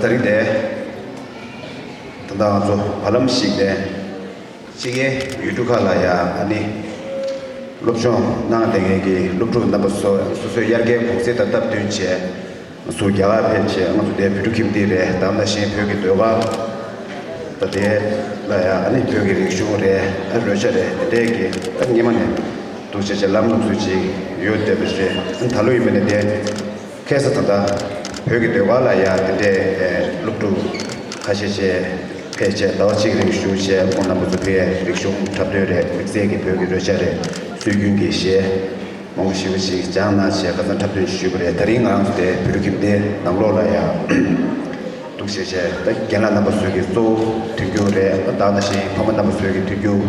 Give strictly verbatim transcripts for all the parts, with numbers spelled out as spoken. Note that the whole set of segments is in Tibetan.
ད་རིང་དེ་ད་ལྟ་ང་ཚོ་བར་ལམ་ཞིག་ནས་ཕྱི་རྒྱལ་ཡུལ་གྲུ་ཁག་ལ་ཡ་ཨ་ནི་སློབ་སྦྱོང་གནང་བསྡད་མཁན་གྱི་སློབ་ཕྲུག་རྣམ་པ་ཚོ་སོ་སོའི་དབྱར་ཁའི་གུང་སེང་དང་སྟབས་བསྟུན་བྱས། ང་ཚོ་རྒྱ་གར་ཕེབས་བྱས་ང་ཚོ་དེ་བོད་ཕྲུག་ཁྱིམ་སྡེ་རེད། ད་ནང་བཞིན་བོད་ཀྱི་ཟློས་གར་ད་དེ་ལ་ཡ་ཨ་ནི་བོད་ཀྱི་རིག་གཞུང་རེད། ཨ་རོལ་ཆ་རེད། དེ་འདྲས་ཀྱི་ད་སྔོན་མ་ནས་འདུག་བྱས་བྱས་ལམ་ལུགས་སྲོལ་ཅིག་ཡོད་བསྡད་པ་རེད། ཨ་ད་ལོ་ཡིན་པ་ནས་དེ་ཁ་སང་ད་ལྟ་བོད་ཀྱི་ཟློས་གར་ལ་ཡ་དེ་འདྲས་སློབ་ཕྲུག་ཁ་ཤས་བྱས་ཕེབས་བྱས་ཟླ་བ་གཅིག་རིང་བཞུགས་བྱས་ཁོང་རྣམ་པ་ཚོ་ཕེབས་རིག་གཞུང་འཁྲབ་སྟོན་རེད། དམིགས་བསལ་གྱི་བོད་ཀྱི་རོལ་ཆ་རེད། སྲོལ་རྒྱུན་གྱི་གཞས། མང་པོ་ཞེ་པོ་ཞིག་སྦྱངས་གནང་བྱས་ཁ་སང་འཁྲབ་སྟོན་ཞུས་པ་རེད། ད་རིང་ང་རང་ཚོ་དེ་བོད་ཕྲུག་ཁྱིམ་སྡེ་ནང་ལོགས་ལ་ཡང་འདུག་བྱས་བྱས་ད་རྒན་ལགས་རྣམ་པ་ཚོས་ཀྱི་གཙོ་བོ་མཐུན་འགྱུར་རེད། ད་ནང་བཞིན་ཕ་མ་རྣམ་པ་ཚོས་ཀྱི་མཐུན་འགྱུར་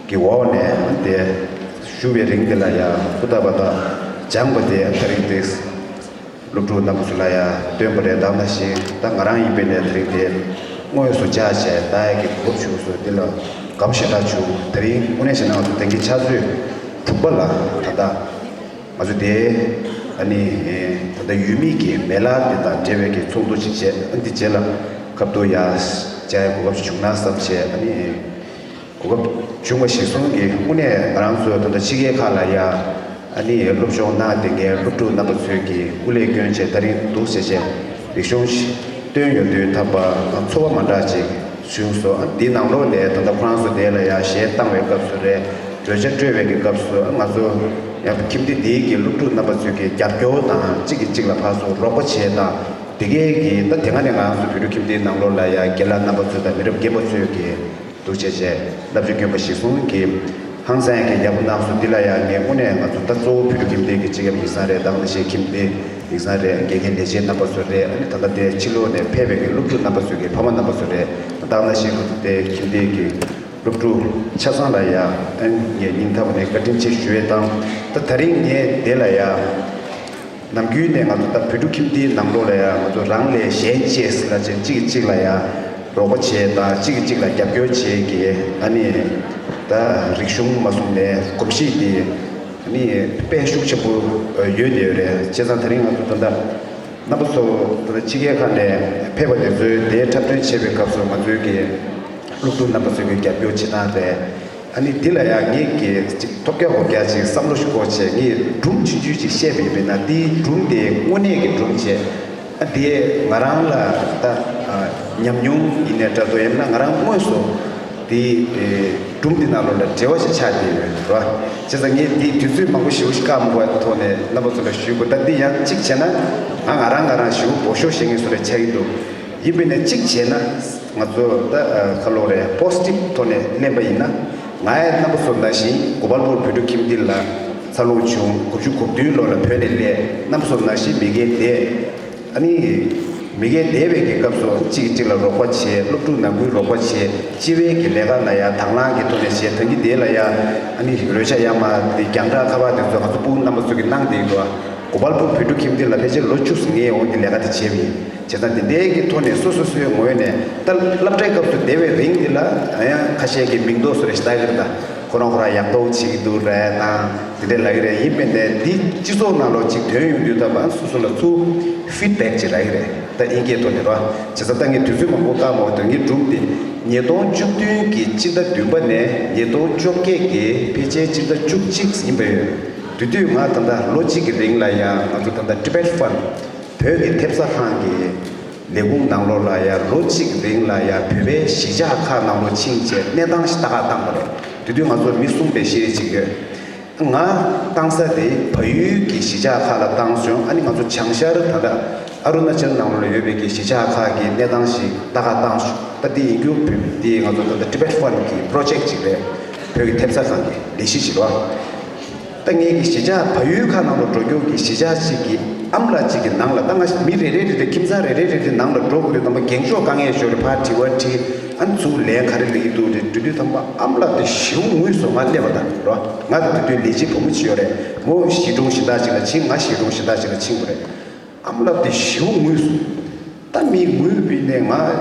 གྱི་འོག་ནས་དེ་ཞུ་བའི་རིང་དེ་ལ་ཡང་ཧུར་ཐག་པ་དང་སྦྱངས་པ་དེ་ད་རིང་དེ་སློབ་ཕྲུག་རྣམ་པ་ཚོ་ལ་ཡང་སྟོན་པ་རེད། ད་ནང་བཞིན་ད་ང་རང་ཡིན་པའི་ནས་ད་རིང་དེ་དངོས་སུ་བཅར་བྱས་ལྟ་ཡག་གི་གོ་སྐབས་བྱུང་སོང་། འདི་ལ་དགའ་པོ་ཞེ་དྲག་བྱུང་། ད་རིང་དངོས་གནས་བྱས་ན་ང་ཚོ་དེང་གི་ཆུ་ཚོད་དྲུག་པ་ལ་ད་ལྟ། ང་ཚོ་དེ་ཨ་ནི་ད་ལྟ་ཡུལ་མི་གི་མེ་ལ་དེ་དང་འབྲེལ་བའི་གི་ཚོགས་འདུ་ཅིག་བྱས། ཨ་འདི་རྗེས་ལ་ཁ་ཐུག་ཡ་བཅར་ཡ་གོ་སྐབས་ཤིག་བྱུང་ན་བསམ་བྱས། ཨ་ནི་གོ་སྐབས་བྱུང་བ་གཞིར་བཟུང་གི་དངོས་གནས་ང་རང་ཚོ་ད་ལྟ་ཕྱི་རྒྱལ་ཁག་ལ་ཡ་ཨ་ནི་སློབ་སྦྱོང་གནང་བསྡད་མཁན་སློབ་ཕྲུག་རྣམ་པ་ཚོས་ཀྱི་སྐུ་ལས་བསྐྱོན་བྱས་ད་རིང་འདུག་ཟེར་བྱས་རིག་གཞུང་སྟོན་ཡོང་དུས་ད་བར་ཚོར་བ་མ་འདྲ་ཅིག་བྱུང་སོང་། ཨ་འདིའི་ནང་ལོགས་ནས་ད་ལྟ་ཁོ་རང་ཚོ་དེ་ལ་ཡ་གཞས་བཏང་བའི་སྐབས་སུ་རེད། རོལ་ཆ་དཀྲོལ་བའི་གི་སྐབས་སུ་ང་ཚོ་ཡང་ཁྱིམ་སྡེ་འདིའི་གི་སློབ་ཕྲུག་རྣམ་པ་ཚོས་ཀྱི་རྒྱབ་སྐྱོར་དང་གཅིག་གིས་གཅིག་ལ་ཕར་ཚུར་རོགས་པ་བྱས་དང་དེ་གའི་གི་ད་དེ་སྔ་ནས་ང་ཚོ་བོད་ཕྲུག་ཁྱིམ་སྡེའི་ནང་ལོགས་ལ་ཡ་རྒན་ལགས་རྣམ་པ་ཚོ་དང་མི་རབས་རྒན་པ་ཚོས་ཀྱི་འདུག་བྱས་བྱས་བསླབ་བྱ་བསྐྱོན་པ་གཞིར་བཟུང་གི་ཧང་སང་གི་ཡག་པོ་གནང་སོང་། འདི་ལ་ཡ་ངས་དངོས་གནས་ང་ཚོ་ད་གཙོ་བོ་བོད་ཕྲུག་ཁྱིམ་སྡེ་གི་སྤྱི་ཁྱབ་ཡིག་ཚང་རེད། ད་ནང་བཞིན་ཁྱིམ་སྡེ་ཡིག་ཚང་རེད། དགེ་རྒན་ལས་བྱེད་རྣམ་པ་ཚོ་རེད། ཨ་ནི་ད་ལྟ་དེ་ཕྱི་ལོགས་ནས་ཕེབས་པའི་གི་སློབ་ཕྲུག་རྣམ་པ་ཚོ་གི་ཕ་མ་རྣམ་པ་ཚོ་རེད། ད་ནང་བཞིན་ང་ཚོ་དེ་ཁྱིམ་སྡེ་གི་སློབ་ཕྲུག་ཆ་ཚང་ལ་ཡ་ཨ་ནི་ངས་སྙིང་ཐག་པ་ནས་བཀའ་དྲིན་ཆེ་ཞུ་ཡས་དང་། ད་ད་རིང་ངས་དེ་ལ་ཡ་ནམ་རྒྱུན་ནས་ང་ཚོ་ད་བོད་ཕྲུག་ཁྱིམ་སྡེའི་ནང་ལོགས་ལ་ཡ་ང་ཚོ་རང་ལས་གཞན་གཅེས་ལ་བྱས་གཅིག་གིས་གཅིག་ལ་ཡ་རོགས་པ་བྱས་དང་གཅིག་གིས་གཅིག་ལ་རྒྱབ་སྐྱོར་བྱས་ཀྱི་ཨ་ནི་ད་རིག་གཞུང་མ་བཟུང་ནས་གོམས་གཤིས་འདི་ཨ་ནི་དཔེ་ཤུགས་ཆེན་པོ་ཡོད་བསྡད་ཡོད་རེད། བྱས་ཙང་ད་རིང་ང་ཚོ་ད་ལྟ་རྣམ་པ་ཚོ་ད་ལྟ་ཕྱི་རྒྱལ་ཁག་ནས་ཕེབས་པ་དེ་ཚོའི་དེའི་འཁྲབ་སྟོན་བྱེད་པའི་སྐབས་སུ་ང་ཚོའི་གི་སློབ་ཕྲུག་རྣམ་པ་ཚོའི་གི་རྒྱབ་སྐྱོར་བྱེད་སྟངས་རེད། ཨ་ནི་འདི་ལ་ཡང་ངས་ཀྱི་ཅིག་ཐོབ་རྒྱག་འོ་རྒྱག་ཅིག་བསམ་བློ་ཞིག་འཁོར་བྱས་ངས་སྒྲུང་ཆུང་ཆུང་ཅིག་བཤད་པ་ཡིན་པས་ན་དེའི་སྒྲུང་དེ་དངོས་གནས་ཀྱི་སྒྲུང་བྱས། ཨ་དེ་ང་རང་ལ་ད་ཨ་ཉམས་མྱོང་ཡིན་ནའི་འདྲ་འདུག་ཡང་ན་ང་རང་དངོས་སུ་དེའི་ཨེ་སྒྲུང་དེ་ནང་ལོགས་ལ་འབྲེལ་བ་ཞིག་ཆགས་བསྡད་ཡོད་རེད་བ། བྱས་ཙང་ངས་དེའི་དུས་ཚོད་མང་པོ་ཞེ་པོ་ཞིག་བཀག་མ་དགོས་པའི་ཐོག་ནས་རྣམ་པ་ཚོ་ལ་ཞུ་དགོས། ད་འདི་ཡང་གཅིག་བྱས་ན་ང་ང་རང་ང་རང་ཞེ་པོ་སྦོ་ཤོག་བཤད་མཁན་བཟོ་འདྲ་ཆགས་ཀྱི་འདུག་ཡིན་པས་ན་གཅིག་བྱས་ན། ང་ཚོ་ད་ཁ་ལོ་རེ་པོ་སི་ཊིབ་ཐོག་ནས་ལེན་པ་ཡིན་ན། ང་ཡང་རྣམ་པ་ཚོ་ནང་བཞིན་གོ་པལ་པུར་བོད་ཕྲུག་ཁྱིམ་སྡེ་ལ་འཚར་ལོངས་བྱུང་། དགུ་བཅུ་གོ་བདུན་ལོ་ལ་བོད་ནས་སླེབས། རྣམ་པ་ཚོ་ནང་བཞིན་མི་སྒེར་བསྡད། ཨ་ནི་མི་སྒེར་བསྡད་པའི་གི་སྐབས་སུ་གཅིག་གིས་གཅིག་ལ་རོགས་པ་བྱས། སློབ་ཕྲུག་ནང་ཁུལ་རོགས་པ་བྱས། སྤྱི་པའི་གི་ལས་ཀ་ལ་ཡང་དང་བླངས་ཀྱི་ཐོག་ནས་བྱས། ད་གིན་དེ་ལ་ཡང་ཨ་ནི་རོལ་ཆ་ཡར་མར་དེ་རྒྱང་བསྒྲགས་ཁ་པར་དེ་ཚོ་ང་ཚོ་སྤུ་གུ་རྣམ་པ་ཚོ་གི་གནང་བསྡད་ཡོད། གོ་པལ་པུར་བོད་ཕྲུག་ཁྱིམ་སྡེ་ལ་ཕལ་ཆེར་ལོ་བཅུ་ཙམ་ངས་འོང་དེ་ལས་ཀ་དེ་བྱས་པ་ཡིན། བྱས་ཙང་དེ་འདྲའི་གི་ཐོག་ནས་སོ་སོ་སོའི་ངོས་ནས་ད་སློབ་གྲྭའི་སྐབས་སུ་བསྡད་པའི་རིང་འདི་ལ་ཡང་ཁ་ཤས་ཀྱིས་མིང་འདོགས་སུ་རེ་ཞིག་ལྟ་གི་རེད། ད་ཁོ་རང་ཁོ་རང་ཡག་ཐོག་བྱེད་ཀྱི་འདུག་རེད་དང་དེ་འདྲའི་ལབ་ཀྱི་རེད། ཡིན་པས་ནས་འདི་སྤྱི་ཚོགས་ནང་ལོགས་ཅིག་ཐོན་ཡོང་དུས་ད་ང་སོ་སོ་ལ་ཚུར་ཕིཌ་བེག་ཅིག་རག་གི་རེད། ད་དབྱིན་སྐད་ཐོག་ནས་རོ། བྱས་ཙང་ད་ངས་དུས་ཚོད་མང་པོ་བཀག་མ་འོང་དུས་ངའི་སྒྲུང་འདི་ཉིས་སྟོང་བཅུ་བདུན་གྱི་སྤྱི་ཟླ་བདུན་པ་ནས་ཉིས་སྟོང་བཅོ་བརྒྱད་ཀྱི་ཕལ་ཆེར་སྤྱི་ཟླ་བཅུ་གཅིག་ཡིན་པ་ཡོད། དེ་དུས་ང་ད་ལྟ་ལོ་གཅིག་གི་རིང་ལ་ཡང་ང་ཚོ་ད་ལྟ་Tibet Fund བོད་ཀྱི་ཐེབས་རྩ་ཁང་གི་ལས་ཁུངས་ནང་ལོགས་ལ་ཡ་ལོ་གཅིག་རིང་ལ་ཡ་བོད་པའི་གཞིས་ཆགས་ཁག་ནང་ལོགས་ཕྱིན་བྱས་གནས་སྟངས་ཤིག་ལྟ་ག་བཏང་བ་རེད། དེ་དུས་ང་ཚོ་མི་གསུམ་པའི་ཤེས་རིག་ཅིག་ཡོད། ང་བཏང་ས་དེ་བལ་ཡུལ་གྱི་གཞིས་ཆགས་ཁག་ལ་བཏང་བྱུང་། ཨ་ནི་ང་ཚོ་བྱང་ཤར་ད་ལྟ་ཨ་རུ་ན་ཅལ་ནང་ལོགས་ལ་ཡོད་པའི་གི་གཞིས་ཆགས་ཁག་གི་གནས་སྟངས་ཤིག་ལྟ་ག་བཏང་བྱུང་། ད་དེ་ཡིན་རྒྱུ་བོད་དེ་ང་ཚོ་ད་ལྟ་Tibet Fund་གི་པྲོ་ཇེག་ཅིག་རེད། བོད་ཀྱི་ཐེབས་རྩ་ཁང་གི་ལས་གཞི་ཞིག་རེད། ད་ངེད་ཀྱི་གཞིས་ཆགས་བལ་ཡུལ་ཁག་ནང་ལ་འགྲོ་རྒྱུ་གི་གཞིས་ཆགས་ཤིག་གི་ཨ་མ་ལགས་གཅིག་གི་ནང་ལ་ད་ང་མི་རེ་རེ་རེ་རེ་ཁྱིམ་ཚང་རེ་རེ་རེ་རེ་ནང་ལ་འགྲོ་དགོས་དུས་ཙམ་པ་རྒན་ཤོས་དཀའ་ངལ་ཤོར་རེ་ཕར་དྲི་བ་དྲིས། ཨ་ནི་ཚུར་ལན་ག་རེ་ལབ་ཀྱི་འདུག་རེ་དྲི་དུས་ཙམ་པ་ཨ་མ་ལགས་དེ་ཞེ་པོ་ངུས་སོང་། ང་སླེབས་པ་དང་རོ། ང་དང་དེ་དུས་ལས་བྱེད་བུ་མོ་གཅིག་ཡོད་རེད། མོ་གཞིས་གྲོང་གཞན་དག་ཅིག་ལ་ཕྱིན། ང་གཞིས་གྲོང་གཞན་དག་ཅིག་ལ་ཕྱིན་པ་རེད། ཨ་མ་ལགས་དེ་ཞེ་པོ་ངུས་སོང་། ད་མི་ངུས་པས་ནས་ང་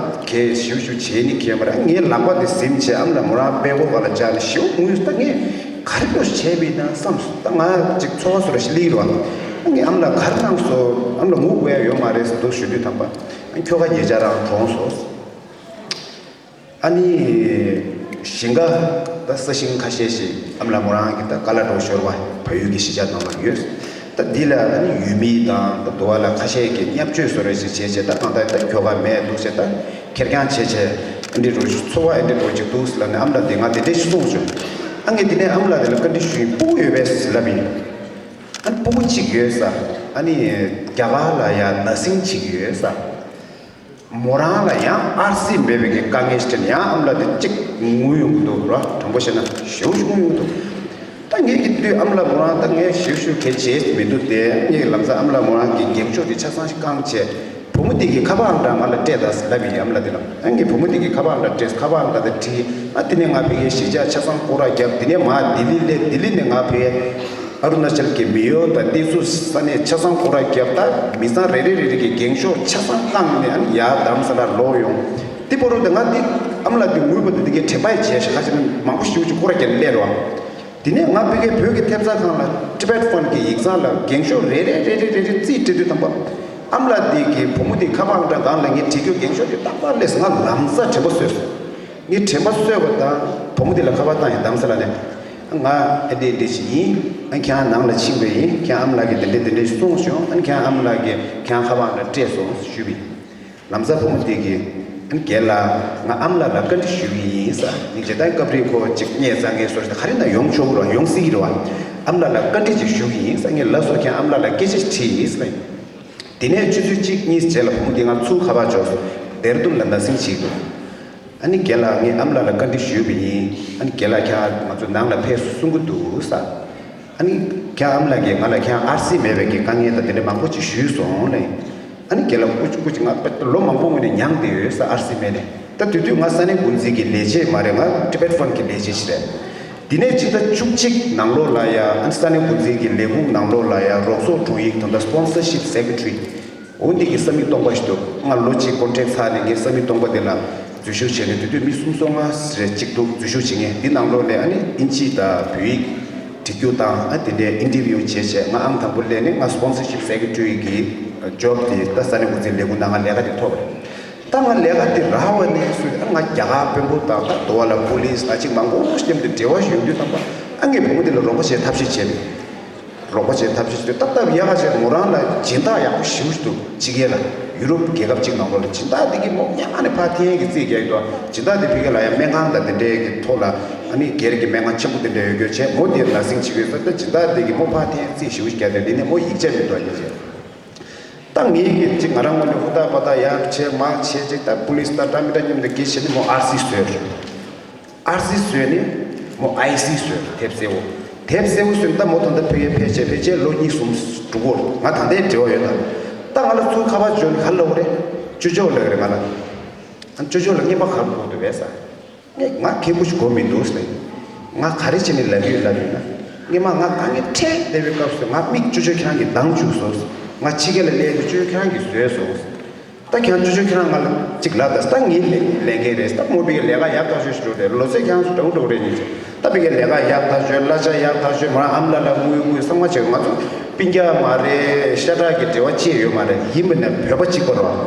གས་ཞེ་པོ་ཞེ་པོ་བྱས་ནི་གས་མ་རེད། ངའི་ལག་པ་དེ་ཟིམ་བྱས་ཨ་མ་ལགས་མོ་རང་པད་ཀོ་སྒང་ལ་བཅར་ནས་ཞེ་པོ་ངུས་སོང་། ད་ངས་ག་རེ་འདྲ་བྱས་པས་ན་བསམ་སོང་། ད་ང་ཅིག་ཚོར་བ་བཟོ་འདྲ་ཞིག་སླེབས་རེད་བ། ངས་ཨ་མ་ལགས་ག་རེ་གནང་སོང་། ཨ་མ་ལགས་ངུ་དགོས་ཡ་ཡོད་མ་རེད་ཟེར་འདུག་ཞུ་དུས་ཙམ་པ། ཁྱོ་ག་ཉེ་ཆར་རང་གྲོངས་སོང་། ཨ་ནི། ཞིང་ཁ། ད་ས་ཞིང་ཁ་ཤས་ཤིག་ཨ་མ་ལགས་མོ་རང་གི་ད་ཀ་ལ་འགྲོ་ཞོར་བ་བལ་ཡུལ་གྱི་གཞིས་ཆགས་ནང་ལ་ཡོད། ད་འདི་ལ་ཨ་ནི་ཡུལ་མི་དང་ད་དུ་བ་ལ་ཁ་ཤས་ཀྱིས་བརྙས་བཅོས་བཟོ་རེས་ཞིག་བྱས་བྱས། ད་གང་ལྟར་ད་ཁྱོ་ག་མེད་འདུག་ཟེར། ད་ཁེར་རྐྱང་བྱས་བྱས་ཨ་འདི་འགྲོ་འཚོ་བ་ཨ་འདི་འགྲོ་ཅིག་འདུག་ཟེར་ལབ་ནས་ཨ་མ་ལགས་དེ་ང་དེ་འདྲས་ཞིག་གསུངས་བྱུང་། ཨ་ངས་དེ་ནས་ཨ་མ་ལགས་དེ་ལ་བཀའ་འདྲི་ཞུས་ཡིན། སྤུ་གུ་ཡོད་པས་ཟེར་ལབ་ཡིན། ཨ་ནི་སྤུ་གུ་གཅིག་ཡོད་ས། ཨ་ནི་རྒྱ་གར་ལ་ཡ་ན་སིང་གཅིག་ཡོད་ས། མོ་རང་ལ་ཡང་ཨར་སི་མེད་པའི་གི་དཀའ་ངལ་ཞིག་འཕྲད་ནས་ཡང་ཨ་མ་ལགས་དེ་གཅིག་ངུ་ཡོང་གི་འདུག་ར། དྲང་པོ་བཤད་ན་ཞེ་པོ་ཞིག་ངུ་ཡོང་གི་འདུག་ད་ངས་ཀྱི་དུས་ཨ་མ་ལགས་མོ་རང་ད་ངས་ཞེ་པོ་ཞིག་གལ་ཆེ་མི་འདུག་སྟེ། ངས་ལམ་སང་ཨ་མ་ལགས་མོ་རང་གི་འགེངས་ཤོག་དེ་ཆ་ཚང་ཞིག་བསྐངས་བྱས། བུ་མོ་དེ་གི་ཁ་པར་ཨང་གྲངས་ང་ལ་སྤྲད་དང་ཟེར་ལབ་པའི་ཨ་མ་ལགས་དེ་ལ། ཨ་ངས་བུ་མོ་དེ་གི་ཁ་པར་ཨང་གྲངས་སྤྲད། ཁ་པར་ཨང་གྲངས་དེ་བྲིས། ཨ་དེ་ནས་ང་ཕ་གིའི་གཞིས་ཆགས་ཆ་ཚང་སྐོར་ར་བརྒྱབ། དེ་ནས་མར་ལྡི་ལི་སླེབས། ལྡི་ལི་ནས་ང་ཕ་གིའི་ཨ་རུ་ན་ཅལ་གྱི་མི་ཡོ་དང་ཏེ་ཙུ་ས་གནས་ཆ་ཚང་སྐོར་ར་བརྒྱབ། ད་མི་ཚང་རེ་རེ་རེ་རེ་གི་འགེངས་ཤོག་ཆ་ཚང་བསྐངས་ནས་ཨ་ནི་ཡར་རྡ་རམ་ས་ལར་ལོག་ཡོང་། དེ་བར་དུ་ང་འདི་ཨ་མ་ལགས་འདི་ངུས་པ་འདི་འདི་གའི་དྲན་པ་ཡི་བྱས་ཤག་ཁ་ཅིག་མང་པོ་ཞིག་ཅིག་སྐོར་ར་བརྒྱབ་སླེབས་རོགས། དེ་ནས་ང་ཕ་གིའི་བོད་ཀྱི་ཐེབས་རྩ་ཁང་ལ་Tibet Fund གི་ཡིག་ཚང་ལ་འགེངས་ཤོག་རེ་རེ་རེ་རེ་རེ་རེ་རྩིས་སྤྲད་དུས་ཙམ་པ། ཨ་མ་ལགས་འདི་གི་བུ་མོ་འདི་ཁ་པར་ཨང་གྲངས་སྒང་ལ་ངས་བྲིས་རྒྱུ་འགེངས་ཤོག་འདི་རྟག་པར་སླེབས་སོང་། ང་ལམ་སང་དྲན་པ་གསོས་སོང་། ངས་དྲན་པ་གསོས་པ་དང་བུ་མོ་འདི་ལ་ཁ་པར་བཏང་ཡིན། རྡ་རམ་ས་ལ་ནས། ང་ཨེ་འདྲས་འདྲས་ཞིག་ཡིན། ཨ་ཁྱེད་རང་ནང་ལ་ཕྱིན་པ་ཡིན། ཁྱེད་རང་ཨ་མ་ལགས་ཀྱིས་འདི་འདྲས་འདི་འདྲས་གསུངས་བྱུང་། ཨ་ཁྱེད་རང་ཨ་མ་ལགས་ཀྱིས་ཁྱེད་རང་ཁ་པར་ལ་སྤྲད་སོང་ཞུས་པ་ཡིན། ལམ་སང་བུ་མོ་དེ་གིས། ཨ་རྒན་ལགས་ང་ཨ་མ་ལགས་ལ་བཀའ་འདྲི་ཞུ་གི་ཡིན་ཟེར། ངས་བྱས་ཙང་སྐབས་རེ་ཁོ་ཅིག་བརྙས་བཟང་ངན་བཟོ་རེད། ག་རེ་ན་ཡོང་ཆོག་གི་རེད་བ། ཡོང་སྲིད་ཀྱི་རེད་བ། ཨ་མ་ལགས་ལ་བཀའ་འདྲི་ཅིག་ཞུ་གི་ཡིན་ཟེར། ངས་ལགས་སོ་ཁྱེད་རང་ཨ་མ་ལགས་ལ་སྐད་ཆ་ཞིག་དྲིས་ཡིན་ཟེར། དེ་ནས་ཆུ་ཚོད་གཅིག་གཉིས་རྗེས་ལ་བུ་མོ་དེ་ང་ཚུར་ཁ་པར་འབྱོར་སོང་། ལྡེར་ལྡུན་ལ་ན་སིང་ཅིག་འདུག་ཨ་ནི་རྒན་ལགས་ངས་ཨ་མ་ལགས་ལ་བཀའ་འདྲི་ཞུས་པ་ཡིན། ཨ་ནི་རྒན་ལགས་ཁྱེད་རང་ང་ཚོ་ནང་ལ་ཕེབས་སུ་གསུང་གི་འདུག་ཟེར། ཨ་ནི་ཁྱེད་རང་ཨ་མ་ལགས་ཀྱིས་ང་ལ་ཁྱེད་རང་ཨར་སི་མེད་པའི་གི་དཀའ་ངལ་དང་དེ་འདྲ་མང་པོ་ཅིག་ཞུས་སོང་ལབ་ཡིན། ཨ་ནི་རྒན་ལགས་སྐུ་སྐུ་ཅིག་ང་ལོ་མང་པོ་སྔོན་ནས་མྱངས་བསྡད་ཡོད་ཟེར། ཨར་སི་མེད་ནས། ད་དེ་དུས་ང་ས་གནས་འགོ་འཛིན་གྱི་ལས་བྱེད་མ་རེད། ང་Tibet Fund གི་ལས་བྱེད་ཞིག་རེད། དེ་ནས་ཕྱི་ཟླ་བཅུ་གཅིག་ནང་ལོགས་ལ་ཡ་ཨ་ནི་ས་གནས་འགོ་འཛིན་གྱི་ལས་ཁུངས་ནང་ལོགས་ ལ་ཡ་རོགས་ཚོགས་དྲུང་ཡིག་དང་ད་Sponsorship Secretary འོ་འདི་གི་ས་མིག་སྟོང་པ་ཞིག་འདུག་ང་ལོ་གཅིག་ཀོན་ཊེག་ཚར་ནས་ངས་ས་མིག་སྟོང་པ་དེ་ལ་འཛུལ་ཞུགས་བྱས་ནས། དེ་དུས་མི་སུམ་ཅུ་སོ་ལྔ་རེ་གཅིག་འདུག་འཛུལ་ཞུགས་བྱེད་མཁན། འདི་ནང་ལོགས་ནས་ཨ་ནི་ཨིན་ཇི་དང་བོད་ཡིག་འབྲི་རྒྱུ་དང་། ཨ་དེ་འདྲའི་ཨིན་ཊར་བིའུ་བྱས་བྱས་ང་ཨང་དང་པོ་སླེབས་ནས་ང་Sponsorship Secretary གི་ཇོབ་དེ་ད་ས་གནས་འགོ་འཛིན་ལས་ཁུངས་ནང་ང་ལས་ཀ་དེ་ཐོབ་པ་རེད། ད་ང་ལས་ཀ་དེ་རག་པ་ནས་བཟུང་ཨ་ང་རྒྱ་གར་དཔོན་པོ་དང་ད་དུ་བ་ལ་པུ་ལིས་ད་ཅིག་མང་པོ་ཞིག་མཉམ་དུ་འབྲེལ་བ་ཞིག་ཡོང་དུས་ཙམ་པ། ཨ་ངས་བུ་མོ་དེ་ལ་རོགས་པ་བྱེད་ཐབས་ཤེས་བྱས་པ་ཡིན། རོགས་པ་བྱེད་ཐབས་ཤེས་བྱས་ཏེ་ཏག་ཏག་ཡག་ག་བྱས། མོ་རང་ལ་སྦྱིན་བདག་ཡག་པོ་ཞེ་པོ་ཞིག་འདུག་ཕྱི་རྒྱལ་ལ། ཡུ་རོབ་རྒྱལ་ཁབ་ཅིག་ནང་ལོགས་ལ་སྦྱིན་བདག་དེ་གིས་མོ་སྔོན་མ་ནས་ཕར་འཐེན་གྱི་རྩིས་རྒྱག་གི་འདུག་སྦྱིན་བདག་དེ་ཕ་གི་ལ་ཡང་སྨན་ཁང་དང་དེ་འདྲའི་གི་ཐོག་ལ་ཨ་ནི་སྒེར་གྱི་སྨན་ཁང་ཆེན་པོ་དེ་འདྲ་ཡོད་རྒྱུ་བྱས། མོ་དེ་ན་སིང་བྱེད་ཀྱི་ཡོད་ས། ད་སྦྱིན་བདག་དེ་གིས་མོ་ཕར་འཐེན་རྩིས་ཞེ་པོ་ཞིག་རྒྱག་སྟེ། དེ་ནས་མོ་ཡིག་ཆ་མི་འདུག་ཡིན་བྱས། ད་ངེད་ཀྱིས་ཅིག་ང་རང་ངོས་ནས་ཧུར་ཐག་པ་ཐག་ཡར་བྱས་མར་བྱས་ཅིག་ད་པུ་ལིས་དང་འདྲ་མི་འདྲ་མཉམ་དུ་གྱེས་བྱས་ནས་མོ་ཨར་སི་བཟོས། ཨར་སི་བཟོས་ནས་མོ་ཨའི་སི་བཟོས། དེབ་གསལ་བོ། དེབ་གསལ་བོ་བཟོས་ནས་ད་མོ་ད་ལྟ་ཕ་གིར་ཕེབས་བྱས་ཕལ་ཆེར་ལོ་གཉིས་གསུམ་འགྲོ་གི་ཡོད་རེད། ང་ད་ལྟའི་འབྲེལ་བ་ཡོད་ད། ད་ང་ལ་ཚུར་ཁ་པར་འབྱོར་ནས་ག་རེ་ལབ་པ་རེད། ཅོ་ཅོ་ལབ་ཀྱི་རེད་ང་ལ། ཨ་ཅོ་ཅོ་ལ་རྔན་པ་ག་རེ་དགོས་འདུག་བས་ཟེར། ངས་ང་ཁེ་པོ་ཞིག་དགོས་མི་འདུག་ཟེར། ང་ག་རེ་བྱས་ནས་ལབ་ཀྱི་ཡོད་ལབ་ཡོད་ན། སྔོན་མ་ང་དཀའ་ངལ་འཕྲད་བསྡད་པའི་སྐབས་སུ་ང་མིག་ཅོ་ཅོ་ཁྱེད་རང་གིས་འདང་བཅུག་སོང་། ང་ཕྱི་རྒྱལ་ལ་སླེབས་དུས་ཅོ་ཅོ་ཁྱེད་རང་གིས་བཟོས་སོང་། ད་ཁྱེད་རང་ཅོ་ཅོ་ཁྱེད་རང་ང་ལ་ཅིག་ལབ་དང་། ད་ངའི་ལས་ལས་འགན་རེད། ད་མོ་ཕ་གིར་ལས་ཀ་ཡག་ཐག་ཆོད་ཞིག་འགྲོ་རེད། ལོ་ཚད་ཁྱེད་རང་ཚོ་འདྲ་བོ་འགྲོ་རེད་ཡིན་ཟེར། ད་ཕ་གིར་ལས་ཀ་ཡག་ཐག་ཆོད། གླ་ཆ་ཡག་ཐག་ཆོད། མོ་རང་ཨ་མ་ལགས་ལ་དངུལ་དངུལ་བསམ་ཁ་བྱེད། ང་ཚོ་སྤུན་ཀྱག་མ་རེད། ཤ་ཁྲག་གི་འབྲེལ་བ་ཅི་ཡང་ཡོད་མ་རེད། ཡིན་པ་ནས་བོད་པ་གཅིག་པ་རེད་བ།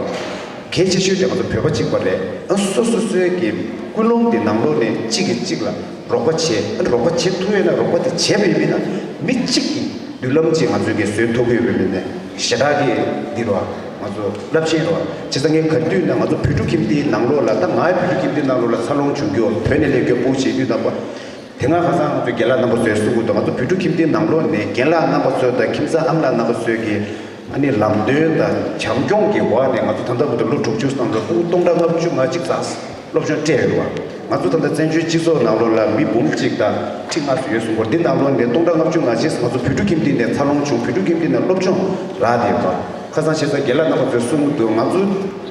གལ་ཆེ་ཤོས་དེ་ང་ཚོ་བོད་པ་གཅིག་པ་རེད། ཨ་སོ་སོ་སོའི་གི་ཀུན་སློང་དེ་ནང་ལོགས་ནས་གཅིག་གིས་གཅིག་ལ་རོགས་པ་བྱེད། ཨ་རོགས་པ་བྱེད་ཐུབ་ཡོད་ན། རོགས་པ་དེ་བྱས་པ་ཡིན་ན་མི་གཅིག་གི་མདུན་ལམ་ཅིག་ང་ཚོས་ཀྱིས་བཟོས་ཐུབ་ཀྱི་ཡོད་པ་ཡིན་ན་ཞེ་དྲག་གི་འདི་རེད་བ། ང་ཚོ་རླབས་ཆེན་རེད་བ། བྱས་ཙང་ངས་ག་དུས་ན་ང་ཚོ་བོད་ཕྲུག་ཁྱིམ་སྡེའི་ནང་ལོགས་ལ། ད་ང་བོད་ཕྲུག་ཁྱིམ་སྡེའི་ནང་ལོགས་ལ་འཚར་ལོངས་བྱུང་རྒྱུ། བོད་ནས་སླེབས་རྒྱུ་སྤུ་གུ་བྱེད་དུས་ཙམ་པ། དེ་སྔ་ཁ་སང་ང་ཚོ་རྒན་ལགས་རྣམ་པ་ཚོས་གསུང་གི་འདུག་ང་ཚོ་བོད་ཕྲུག་ཁྱིམ་སྡེའི་ནང་ལོགས་ནས་རྒན་ལགས་རྣམ་པ་ཚོ་དང་ཁྱིམ་ཚང་ཨ་མ་ལགས་རྣམ་པ་ཚོས་ཀྱིས་ཨ་ནི་ལམ་སྟོན་དང་བྱམས་སྐྱོང་གི་འོག་ནས་ང་ཚོ་ད་ལྟ་བར་དུ་ལོ་དྲུག་ཅུ་ཙམ་ལ་སྤུ་གུ་སྟོང་ཕྲག་ལྔ་བཅུ་ང་གཅིག་ཙམ་སློབ་སྦྱོང་སྤྲད་ཡོད་པ། ང་ཚོ་ད་ལྟ་བཙན་བྱོལ་སྤྱི་ཚོགས་ནང་ལོགས་ལ་མི་འབུམ་གཅིག་དང་ཁྲི་ལྔ་ཙམ་ཡོད་གསུང་གི་ཡོད་རེད། འདི་ནང་ལོགས་ནས་སྟོང་ཕྲག་ལྔ་བཅུ་ང་གཅིག་ང་ཚོ་བོད་ཕྲུག་ཁྱིམ་སྡེ་ནས་འཚར་ལོངས་བྱུང་། བོད་ཕྲུག་ཁྱིམ་སྡེ་ནས་སློབ་སྦྱོང་རག་བསྡད་ཡོད་པ། ཁ་སང་བྱས་ཙང་རྒན་ལགས་རྣམ་པ་ཚོས་གསུང་གི་འདུག་ང་ཚོ་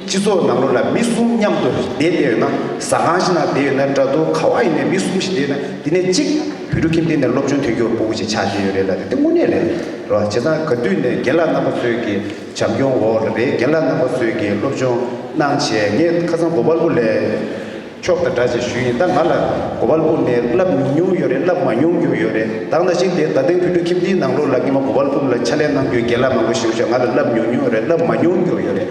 སྤྱི་ཚོགས་ནང་ལོགས་ལ་མི་གསུམ་མཉམ་དུ་བསྡད་བསྡད་ཡོད་ན། ཟ་ཁང་ཞིག་ནང་བསྡད་ཡོད་ན་འདྲ་འདུག་ག་བ་ཡིན་ནའི་མི་གསུམ་ཞིག་བསྡད་ཡོད་ན། དེ་ནས་གཅིག་བོད་ཕྲུག་ཁྱིམ་སྡེ་ནས་སློབ་སྦྱོང་ཐོན་རྒྱུ་སྤུ་གུ་ཞིག་ཆགས་བསྡད་ཡོད་རེད་ལབ་དེ་དངོས་གནས་རེད་རེད་བ། བྱས་ཙང་ག་དུས་ནས་རྒན་ལགས་རྣམ་པ་ཚོས་ཀྱི་བྱམས་སྐྱོང་འོག་ལ་རེད། རྒན་ལགས་རྣམ་པ་ཚོས་ཀྱི་སློབ་སྦྱོང་གནང་བྱས། ངས་ཁ་སང་གོ་པལ་པུར་ལ། ཆོག་དང་འདྲ་ཅེས་ཞུས་ཡིན། ད་ང་ལ་གོ་པལ་པུར་ནས་བསླབ་མྱོང་མྱོང་ཡོད་རེད། བསླབ་མ་མྱོང་མྱོང་ཡོད་རེད། ད་ནང་བཞིན་དེ་ད་ཐེངས་བོད་ཕྲུག་ཁྱིམ་སྡེའི་ནང་ལོགས་ལ་སྔོན་མ་གོ་པལ་པུར་ལ་ཕྱག་ལས་གནང་རྒྱུའི་རྒན་ལགས་མང་པོ་ཞིག་ཡོད་ཤག་ང་ལ་བསླབ་མྱོང་མྱོང་ཡོད་རེད། བསླབ་མ་མྱོང་མྱོང་ཡོད་རེད།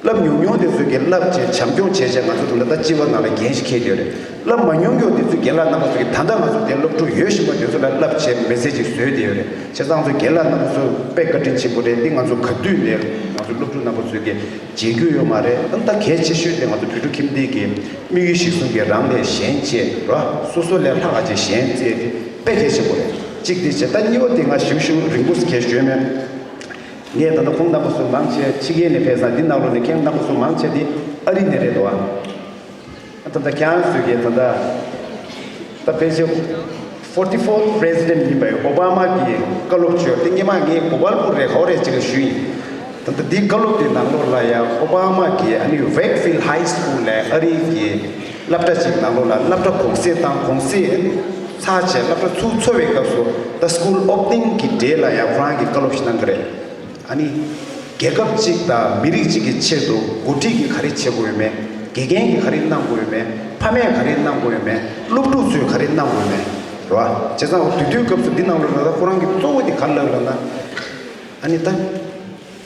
བསླབ་མྱོང་མྱོང་དེ་ཚོས་ཀྱི་བསླབ་བྱས་བྱམས་སྐྱོང་བྱས་བྱས་ང་ཚོ་ད་ལྟ་སྤྱི་པ་ནང་ལ་འགན་ཞིག་འཁྱེར་ཡོད་རེད། བསླབ་མ་མྱོང་མྱོང་དེ་ཚོས་རྒན་ལགས་རྣམ་པ་ཚོ་གི་ད་ལྟ་ང་ཚོ་དེ་སློབ་ཕྲུག་ཡོད་བཞིན་པ་དེ་ཚོ་ལ་བསླབ་བྱས་མི་ཚེ་ཅིག་བཟོས་བསྡད་ཡོད་རེད། བྱས་ཙང་ང་ཚོ་རྒན་ལགས་རྣམ་པ་ཚོ་དཔེ་བཀའ་དྲིན་ཆེན་པོ་རེད། འདི་ང་ཚོ་ག་དུས་ནས་ང་ཚོ་སློབ་ཕྲུག་རྣམ་པ་ཚོས་ཀྱི་བརྗེད་རྒྱུ་ཡོད་མ་རེད། ཨ་ནི་ད་གལ་ཆེ་ཤོས་དེ་ང་ཚོ་བོད་ཕྲུག་ཁྱིམ་སྡེ་གི་དམིགས་ཡུལ་གཞིར་བཟུང་གི་རང་ལས་གཞན་གཅེས་ར། སོ་སོ་ལས་ལྷག་ག་ཅིག་གཞན་གཅེས་དེ་དཔེ་གལ་ཆེན་པོ་རེད། གཅིག་དེ་བྱས། ད་གཉིས་པ་དེ་ང་ཞིབ་ཞིབ་རིང་པོ་ཞིག་གས་ཞུས་མེད། ངས་ད་ལྟ་ཁོང་རྣམ་པ་ཚོ་མང་ཆེ་ཕྱི་རྒྱལ་ནས་ཕེབས་ས་འདི་ནང་ལོགས་ནས་ཁྱེད་རྣམ་པ་ཚོ་མང་ཆེ་དེ་ཨ་རི་ནས་རེད་འདུག་ཨ། ད་ལྟ་ཁྱེད་རང་ཚོས་ཀྱིས་ད་ལྟ་ད་ཕལ་ཆེར་forty fourth president ཡིན་པའི་ཨོ་བྷ་མ་གི་བཀའ་སློབ་བྱོས་ཏེ། སྔོན་མ་ངས་གོ་པལ་པུར་རེད་ཧོ་རེད་ཅིག་ཞུས་ཡིན། ད་ལྟ་འདི་བཀའ་སློབ་དེ་ནང་ལོགས་ལ་ཡང་ཨོ་བྷ་མ་གི་ཨ་ནི་Wakefield High School ལ་ཨ་རི་གི་སློབ་གྲྭ་ཅིག་ནང་ལོགས་ལ་སློབ་གྲྭ་གུང་སེང་བཏང་། གུང་སེང་ཚར་བྱས་སློབ་གྲྭ་ཚུགས་ཚར་བའི་སྐབས་སུ་ད་school opening གི་གྲས་ལ་ཡང་ཁོ་རང་གིས་བཀའ་སློབ་ཞིག་གནང་གི་རེད། ཨ་ནི་རྒྱལ་ཁབ་ཅིག་དང་མི་རིགས་ཅིག་གི་ཆེད་དུ་འགོ་ཁྲིད་ཀྱིས་ག་རེ་བྱེད་དགོས་ཡོད་མེད། དགེ་རྒན་གྱིས་ག་རེ་གནང་དགོས་ཡོད་མེད། ཕ་མས་ག་རེ་གནང་དགོས་ཡོད་མེད། སློབ་ཕྲུག་ཚོས་ག་རེ་གནང་དགོས་ཡོད་མེད། རེད་བ། བྱས་ཙང་དེ་དུས་སྐབས་སུ་འདི་ནང་ལོགས་ལ་ད་ཁོ་རང་གི་གཙོ་བོ་དེ་ག་རེ་ལབ་ལབ་ན། ཨ་ནི་ད་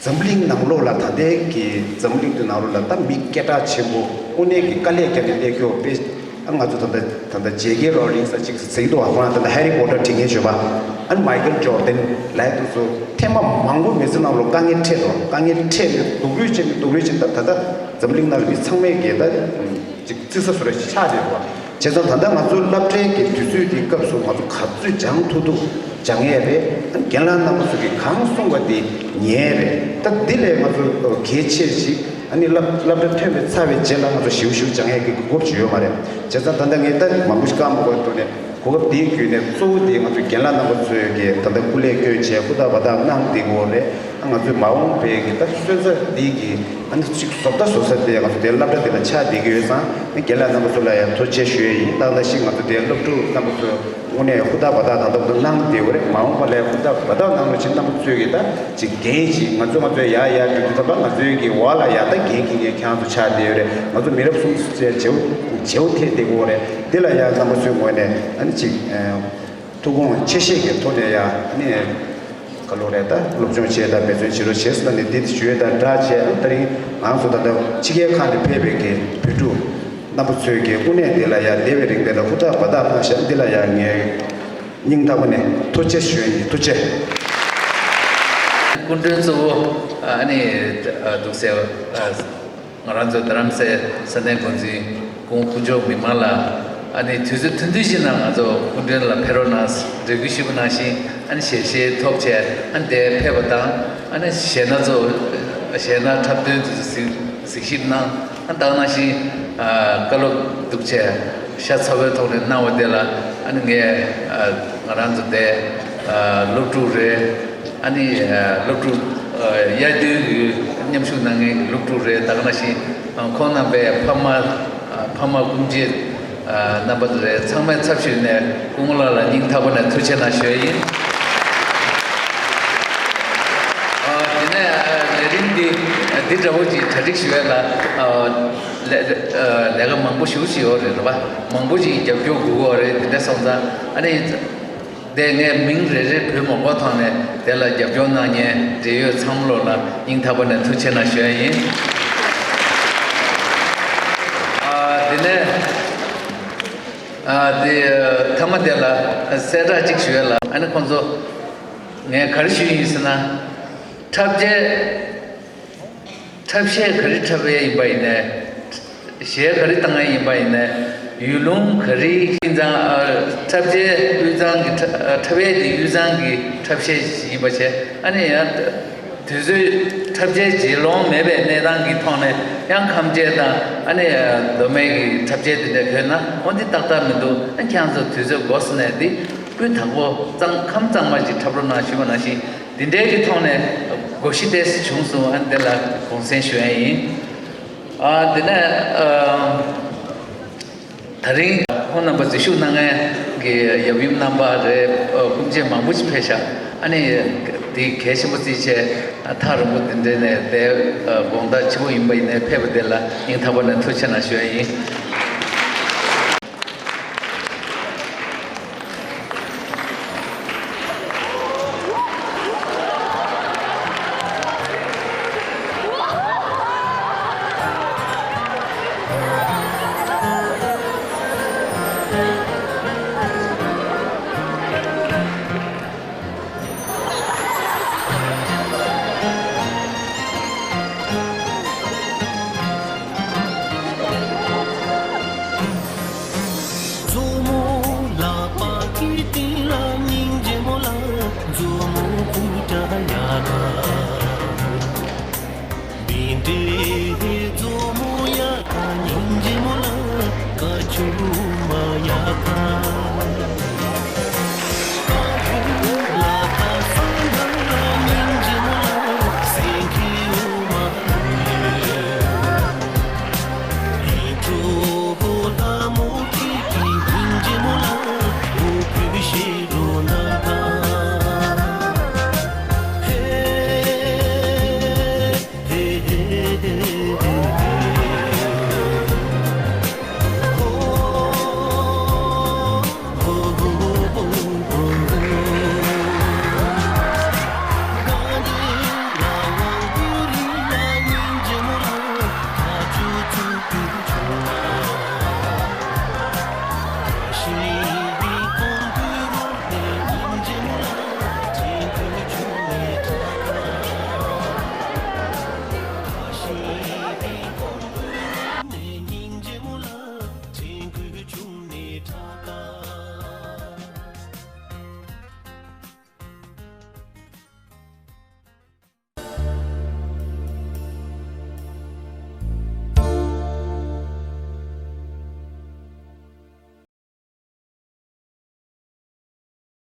འཛམ་གླིང་ནང་ལོགས་ལ་ད་ལྟའི་གི་འཛམ་གླིང་དུ་ནང་ལོགས་ལ་ད་མི་སྐད་གྲགས་ཆེན་པོ་དངོས་གནས་ཀྱི་དཀའ་ལས་བརྒྱབ་ནས་སླེབས་ཀྱོག་པས། ཨ་ང་ཚོ་ད་ལྟ་ད་ལྟ་ཇེ་ཀེ་རོ་ལིང་ས་ཅིག་ཟེར་གྱི་འདུག་བ། ཁོ་རང་ད་ལྟ་ཧེ་རི་པོ་ཊར་བྲིས་མཁན་བྱོས་པ། ཨ་ནི་མའི་ཀལ་ཇོར་ཌན་ལབ་དུས་ཚོ་ཐེངས་མ་མང་པོ་མི་ཚེ་ནང་ལོགས་དཀའ་ངལ་འཕྲད་འདུག་དཀའ་ངལ་འཕྲད་ནས་སྡུག་རུས་བྱས་ནས་སྡུག་རུས་བྱས་ནས་ད་ལྟ་འཛམ་གླིང་ནང་ལ་མི་ཚང་མས་གི་ད་ཅིག་བརྩི་ས་བཟོ་འདྲ་ཞིག་ཆགས་བསྡད་འདུག་བ། བྱས་ཙང་ད་ལྟ་ང་ཚོ་སློབ་གྲྭའི་གི་དུས་ཚོད་དེའི་སྐབས་སུ་ང་ཚོ་ག་ཚོད་སྦྱང་ཐུབ་ཐུབ་སྦྱང་ཡས་རེད། ཨ་ནི་རྒན་ལགས་རྣམ་པ་ཚོ་གིས་གང་གསུངས་པ་དེ་ཉན་ཡས་རེད། ད་འདི་ལས་ང་ཚོ་གལ་ཆེ་ཞིག་ཨ་ནི་སློབ་སློབ་གྲྭ་ཐོན་པའི་ཚར་བའི་རྗེས་ལ་ང་ཚོ་ཞིབ་ཞིབ་སྦྱང་ཡས་ཀྱི་གོ་སྐབས་ཅིག་ཡོད་མ་རེད། བྱས་ཙང་ད་ལྟ་ངས་ད་མང་པོ་ཞིག་བཀག་མ་དགོས་འདུག་ནས། གོ་སྐབས་འདིའི་བརྒྱུད་ནས་གཙོ་བོ་དེ་ང་ཚོ་རྒན་ལགས་རྣམ་པ་ཚོས་ཀྱིས་ད་ལྟ་སྐུ་ལས་བསྐྱོན་བྱས་ཧུར་ཐག་འབད་ཐག་གནང་བསྡད་ཀྱི་ཡོད་རེད། ཨ་ང་ཚོའི་མ་འོངས་པའི་གི་ད་སོན་རྩ་འདི་གི་ཨ་ནི་ཅིག་བཟོ་ལྟ་བཟོ་ས་དེ་ང་ཚོ་དེ་སློབ་གྲྭ་དེ་ལ་ཆགས་བསྡད་ཀྱི་ཡོད་ཙང་། ཨ་རྒན་ལགས་རྣམ་པ་ཚོ་ལ་ཡང་ཐུགས་རྗེ་ཆེ་ཞུ་ཡས་ཡིན། ད་ནང་བཞིན་ང་ཚོ་དེ་སློབ་ཕྲུག་རྣམ་པ་ཚོ་དངོས་གནས་ཧུར་ཐག་འབད་ཐག་ད་ལྟ་བར་དུ་གནང་བསྡད་ཡོད་རེད། མ་འོངས་པ་ལ་ཡང་ཧུར་ཐག་འབད་ཐག་གནང་རོགས་བྱེད། རྣམ་པ་ཚོས་ཀྱིས་ད་ཅིག་འགན་ཅིག་ང་ཚོ་ང་ཚོའི་ཡར་ཡར་འགྲོ་དུས་ཙམ་པ་ང་ཚོའི་གི་འོག་ལ་ཡར་ད་འགན་འཁྱེར་མཁན་ཁྱེད་རང་ཚོ་ཆགས་བསྡད་ཡོད་རེད། ང་ཚོ་མི་རབས་གསུམ་བརྗེ་བོ་བརྗེ་བོ་ཐེབས་བསྡད་ཀྱི་ཡོད་རེད། དེ་ལ་ཡང་རྣམ་པ་ཚོའི་ངོས་ནས་ཨ་ནི་ཅིག་ཨ་ཐུགས་དགོངས་ཆེ་བཞེས་ཀྱི་ཐོག་ནས་ཡང་ཨ་ནི་ག་ལོ་རེད་ད་སློབ་སྦྱོང་བྱེད་དང་འབད་བརྩོན་བྱེད་རོགས་བྱེད་ཟེར་ནས་འདི་དེ་ཞུ་ཡས་དང་སྦྲགས་བྱས། ཨ་ནི་ད་རིང་ང་ཚོ་ད་ལྟ་ཕྱི་རྒྱལ་ཁག་ནས་ཕེབས་པའི་གི་བོད་ཕྲུག་རྣམ་པ་ཚོས་ཀྱི་དངོས་གནས་འདི་ལ་ཡང་འདས་པའི་རིང་འདི་ལ་ཧུར་ཐག་འབད་ཐག་གནང་ཤག་འདི་ལ་ཡང་ངས་སྙིང་ཐག་པ་ནས་ཐུགས་རྗེ་ཆེ་ཞུ་ཡས་ཡིན། ཐུགས་རྗེ་ཆེ། སྐུ་མགྲོན་གཙོ་བོ་ཨ་ནི་འདུག་སེ། ང་རང་ཚོ་རྡ་རམ་ས་ས་གནས་འགོ་འཛིན་སྐུ་ངོ་དཀོན་མཆོག་མི་དམངས་ལགས། ཨ་ནི་དུས་ཚོད་ཐུང་ཐུང་ཞིག་ནང་ང་ཚོ་སྐུ་མགྲོན་ལ་ཕེབས་རོགས་གནང་རེ་སྐུལ་ཞུས་པ་ནང་བཞིན། ཨ་ནི་ཞལ་བཞེས་ཐོབ་བྱས་ཨ་ནི་དེར་ཕེབས་པ་དང་། ཨ་ནི་གཞས་སྣ་ཚོགས་གཞས་སྣ་འཁྲབ་སྟོན་དུ་གཟིགས་གཟིགས་ཞིབ་གནང་། ཨ་ནི་ད་ག་ནང་བཞིན་ཨ་བཀའ་སློབ་འདུག་བྱས་ཤ་ཚ་བོའི་ཐོག་ནས་གནང་བ་དེ་ལ། ཨ་ནི་ངས་ཨ་ང་རང་ཚོ་དེ་ཨ་སློབ་ཕྲུག་རེད། ཨ་ནི་ཨ་སློབ་ཕྲུག་ཨ་དབྱར་དུས་ཀྱི་མཉམ་ཞུགས་གནང་མཁན་གྱི་སློབ་ཕྲུག་རེད། ད་ག་ནང་བཞིན་ཨ་ཁོང་རྣམ་པའི་ཕ་མ། ཨ་ཕ་མ་སྐུ་མཆེད་ཨ་རྣམ་པ་དེ་རེད། ཚང་མའི་ཚབ་ཞུས་ནས་སྐུ་ངོ་ལགས་ལ་སྙིང་ཐག་པ་ནས་ཐུགས་རྗེ་ཆེ་གནང་ཞུ་ཡ་ཡིན། ཨ་དེ་ནས་ཨ་ལས་རིམ་འདི་འདི་འདྲ་བོ་ཅིག་གྲ་སྒྲིག་ཞུ་ཡ་ལ་ཨ་ལས་ཨ་ལས་ཀ་མང་པོ་ཞེ་པོ་ཅིག་ཡོད་རེད། རེད་པ། མང་པོ་ཅིག་རྒྱབ་སྐྱོར་དགོས་ཀྱི་ཡོད་རེད། དེ་འདྲ་སོང་ཙང་ཨ་ནི། དེ་ངས་མིང་རེ་རེ་བོས་མ་དགོས་ཐོག་ནས་དེ་ལ་རྒྱབ་སྐྱོར་གནང་མཁན་འབྲེལ་ཡོད་ཚང་མ་ལོ་ལ་སྙིང་ཐག་པ་ནས་ཐུགས་རྗེ་ཆེ་གནང་ཞུ་ཡ་ཡིན། ཨ་དེ་ནས་ཨ་དེ་མཐའ་མ་དེ་ལ་གསལ་བསྒྲགས་གཅིག་ཞུ་ཡ་ལ། ཨ་ནི་ཁོང་ཚོ་ངས་ག་རེ་ཞུ་ཡིན་ཟེར་ན། འཁྲབ་ཆས། འཁྲབ་གཞས་ག་རེ་འཁྲབ་ཡས་ཡིན་པ་ཡིན་ནའི། གཞས་ག་རེ་བཏང་ཡས་ཡིན་པ་ཡིན་ནའི། ཡུལ་ལུང་ག་རེ་ཡིན་ཙང་ཨ་འཁྲབ་ཆས་དབུས་གཙང་གི་འཁྲབ་འཁྲབ་ཡས་དེ་དབུས་གཙང་གི་འཁྲབ་གཞས་ཡིན་པ་བྱས། ཨ་ནི་ཡང་དུས་ཚོད་འཁྲབ་ཆས་བརྗེ་ལོང་མེད་པའི་གནས་སྟངས་ཀྱི་ཐོག་ནས་ཡང་ཁམས་ཆས་དང་ཨ་ནི་མདོ་སྨད་ཀྱི་འཁྲབ་ཆས་དེ་འདྲ་གོན་ན་འོ་འདི་ཏག་ཏག་མི་འདུག་ཨ་ཁྱེད་རང་ཚོ་དུས་ཚོད་འགོར་སོང་ནས་འདི་སྤུས་དག་པོ་གཙང་ཁམས་གཙང་མ་ཅིག་འཁྲབ་རོགས་གནང་ཞུས་པ་ནང་བཞིན། འདི་འདྲའི་གི་ཐོག་ནས་བགོ་བཤའ་ཏོག་ཙམ་བྱུང་སོང་། ཨ་ནི་འདི་ལ་དགོངས་སེལ་ཞུ་ཡ་ཡིན། ཨ་དེ་ནས་ཨ་ད་རིང་ཁོང་རྣམ་པ་འཛུལ་ཞུགས་གནང་མཁན་གྱི་ཡབ་ཡུམ་རྣམ་པ་རེད། ཨ་སྐུ་མཆེད་མང་པོ་ཞིག་ཕེབས་ཤག་ཨ་ནི་དེ་གལ་ཆེན་པོ་བརྩིས་བྱས་ཨ་ཐག་རིང་པོ་དེ་འདྲའི་ནས་དེ་ཨ་དགོང་དག་ཕྱི་པོ་ཡིན་པ་ཡིན་ནའི་ཕེབས་པ་དེ་ལ་སྙིང་ཐག་པ་ནས་ཐུགས་རྗེ་ཆེ་གནང་ཞུ་ཡ་ཡིན།